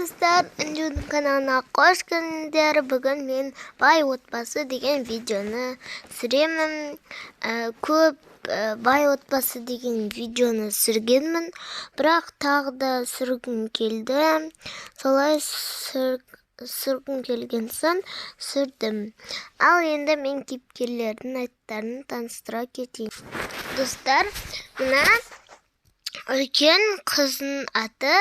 Достар, Інжудің каналына қош келдіңдер. Бүгін мен бай отбасы деген видеоны түсіремін. Көп бай отбасы деген видеоны түсіргенмін, бірақ тағы да түсіргім келді. Солай түсіргім келген соң түсірдім. Ал енді мен кейіпкерлердің аттарын таныстыра кетейін. Достар, мына үлкен қыздың аты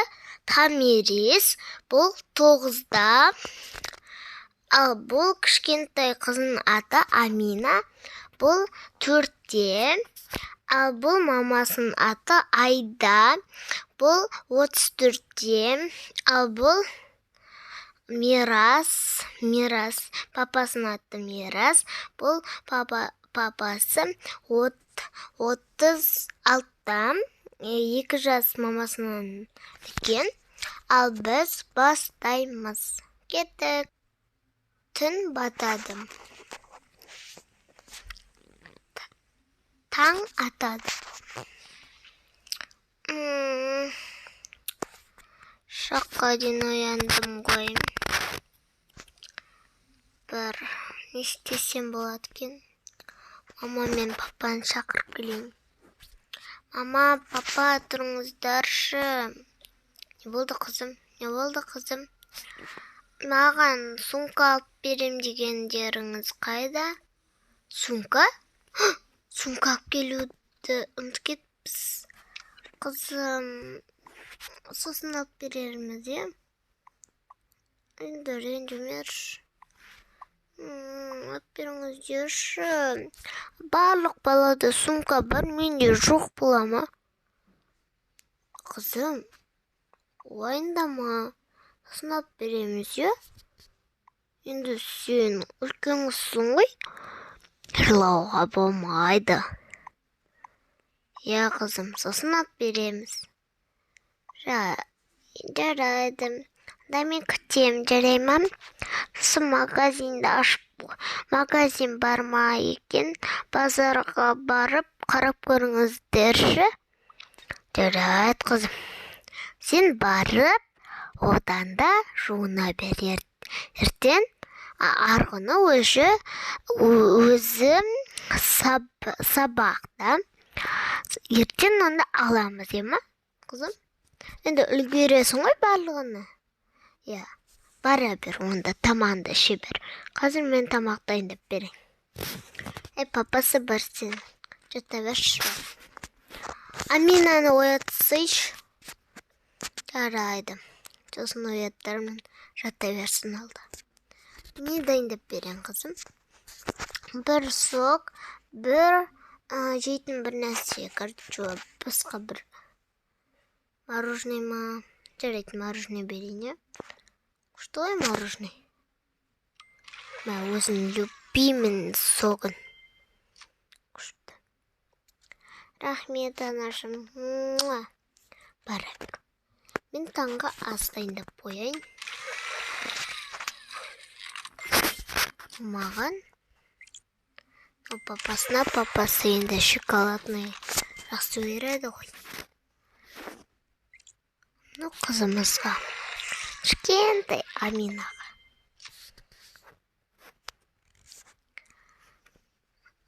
Тамирис, бұл 9-да. Ал бұл кішкентай қыздың аты Амина, бұл 4-те. Ал бұл мамасының аты Айда, бұл 34-те. Ал бұл Мирас, Мирас, папасының аты Мирас, бұл папасы 36-та. 2 жас мамасынан үлкен. Ал біз бастаймыз. Кеттік. Түн батады. Таң атады. Шаққа дейін ояндым ғой. Бір не істесем болады екен? Мама мен папаны шақырып келейін. Мама, папа, тұрыңыздаршы. Не болды, қызым? Не болды, қызым? Маған сумка алып берем дегендеріңіз қайда? Сумка? Сумка алып келуді ұмытып кетіппіз. Қызым, сосын алып берерміз, иә? Енді ренжімерші. Алып беріңіздерші. Барлық балада сумка бар, менде жоқ бола ма? Қызым, уайымдама. Сосын алып береміз, иә? Енді сен үлкен қызсың ғой. Жылауға болмайды. Иә, қызым, сосын алып береміз. Жарайды. Да мен күтемін, жарай ма? Сосын магазинді ашып, магазин бар ма екен? Базарға барып қарап көріңіздерші. Жарайды, қызым. Сен барып, одан да жуына бер. Ертең арғыны өзі сабақта. Ертең онда аламыз, е ма, қызым? Енді үлгересің ғой барлығына. Иә, бара бер, онда тамағыңды іше бер. Қазір мен тамақ дайындап берейін. Ей, папасы бар, сен жата берші. Аминаны оятсайшы. Жарайды. Сосын ояттармын, жата берсін алда. Не дайындап берейін, қызым? Бір сок, бір жейтін бір нәрсе, короче, басқа бір мороженое ма? Жарайды, мороженое берейін, иә? Что я мороженое? Мә, өзінің любимый согын. Күшті. Рахмет, анашым. Муа. Бара бер. Мен таңғы ас дайындап қояйын. Маған. Ал папасына, папасы енді шоколадный жақсы көреді ғой. Ну, қызымызға. Кішкентай Аминаға.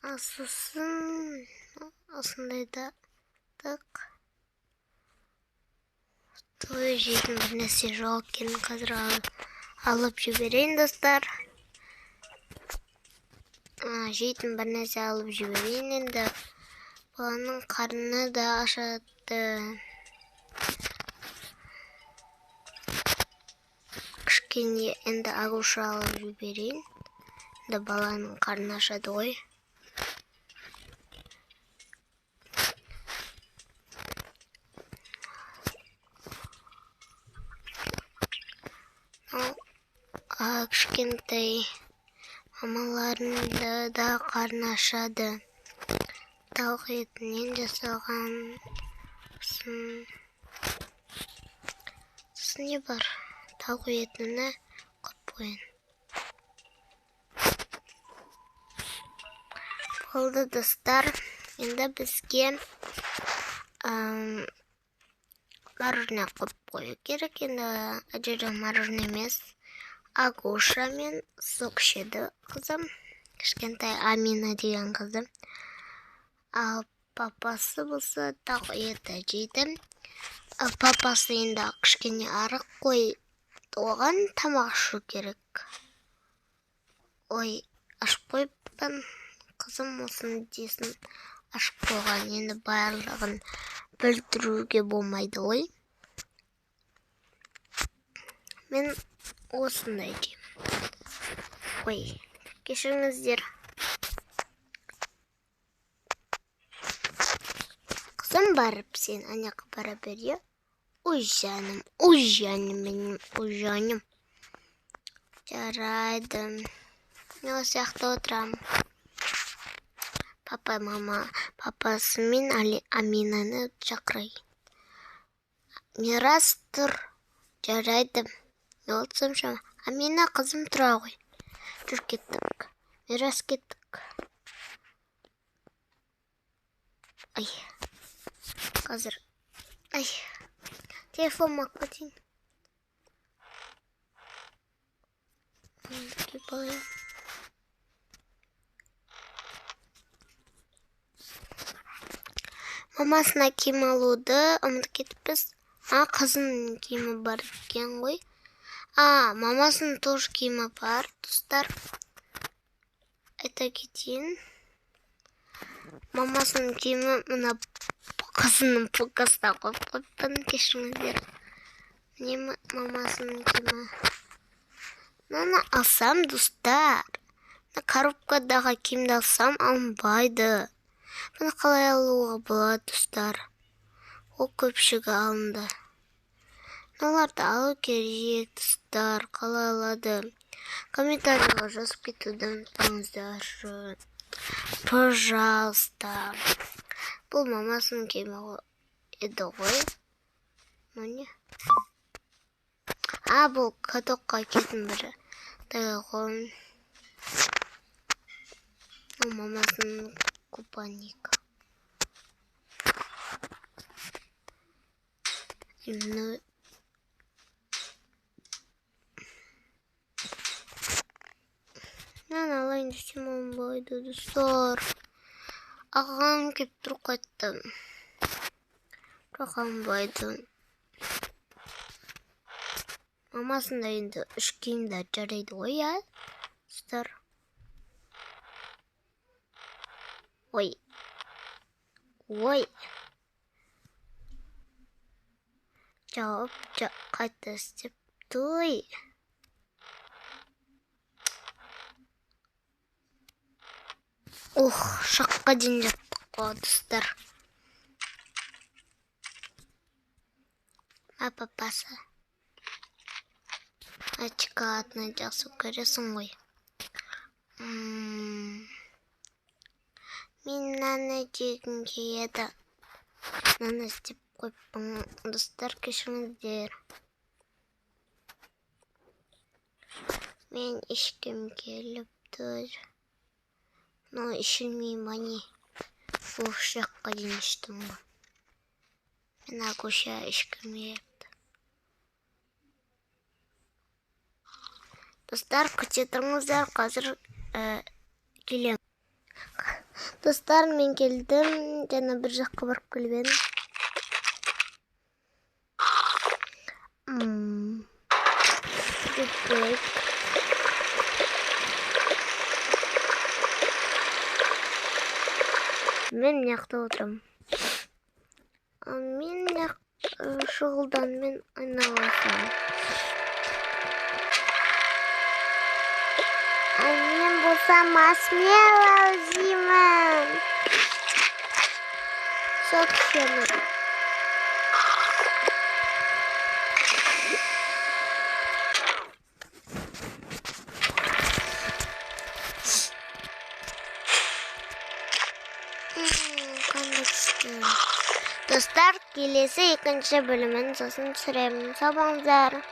Ал сосын осындай да тық. Той жейтін бір нәрсе жоқ екен, қазір алып жіберейін, достар. Жейтін бір нәрсе алып жіберейін енді. Баланың қарны да ашады. Кішкене енді агуша алып жіберейін. Енді баланың қарны ашады ғой. Кішкентай мамаларының да қарны ашады. Тауық етінен жасалған. Сосын не бар? Тауық етіні қойып қояйын. Болды, достар. Енді бізге Мороженое қойып қою керек енді. Жоқ, мороженое емес. Агуша мен сок ішеді қызым. Кішкентай Амина деген қызым. Ал папасы болса тағы еті жейді. Папасы енді кішкене арық қой, оған тамақ ішу керек. Ой, ашып қойыппын. Қызым осыны десін ашып қойған. Енді барлығын бүлдіруге болмайды ғой. Мен осындай жеймін. Ой, кешіріңіздер. Қызым, барып сен ана жаққа бара бер, иә? Ой, жаным, ой, жаным менің, ой, жаным. Жарайды. Мен осы жақта отырамын. Папа, мама, папасы мен Аминаны шақырайын. Мирас, тұр. Жарайды. Не болды соншама? Амина, қызым, тұра ғой. Жүр, кеттік. Мирас, кеттік. Ай. Қазір. Ай. Телефон алып кетейін. Киіп алайын. Мамасына киім алуды ұмытып кетіппіз. А, қызының киімі бар екен ғой. А, мамасының тоже киімі бар, достар. Айта кетейін. Мамасының киімі мына қызының полкасына қойып қойыппын, кешіріңіздер. Міне мамасының киімі. Мынаны алсам, достар. Мына коробкадағы киімді алсам, алынбайды. Бұны қалай алуға болады, достар? Ол көпшігі алынды. Мыналарды алу керек, достар. Қалай алады? Комментарийға жазып кетуді ұмытпаңыздар. Пожалуйста. Бұл мамасының киімі еді ғой. Міне. А, бұл катокқа киетін бір ғой. Бұл мамасының купальник. Мына мынаны алайын десем алынбайды, достар. Ағам келіп тұр қайтты. Бірақ алынбайды. Мамасында енді үш киімді жарайды ғой, иә, достар. Ой. Ой. Жауып қайта істеп той. Ох, шаққа дейін жаттық қой, достар. А папасы. А шоколадны жақсы көресің ғой. Мен мынаны жегім келеді. Мынаны істеп қойыппын, достар, кешіріңіздер. Мен ішкім келіп тұр. Но ішілмей ма не? Уф, жаққа дейін іштім ғой. Мен агуша ішкім келіпті. Достар, күте тұрыңыздар, қазір келемін. Достар, мен келдім, жаңа бір жаққа барып келіп едім. Жеп қояйық. Мен мына жақта отырамын. Ал мен мына шұғылданмен айналысамын. Ал мен болсам маршмеллоу жеймін. Сок ішемін. Достар, келесі екінші бөлімін сосын түсіремін. Сау болыңыздар.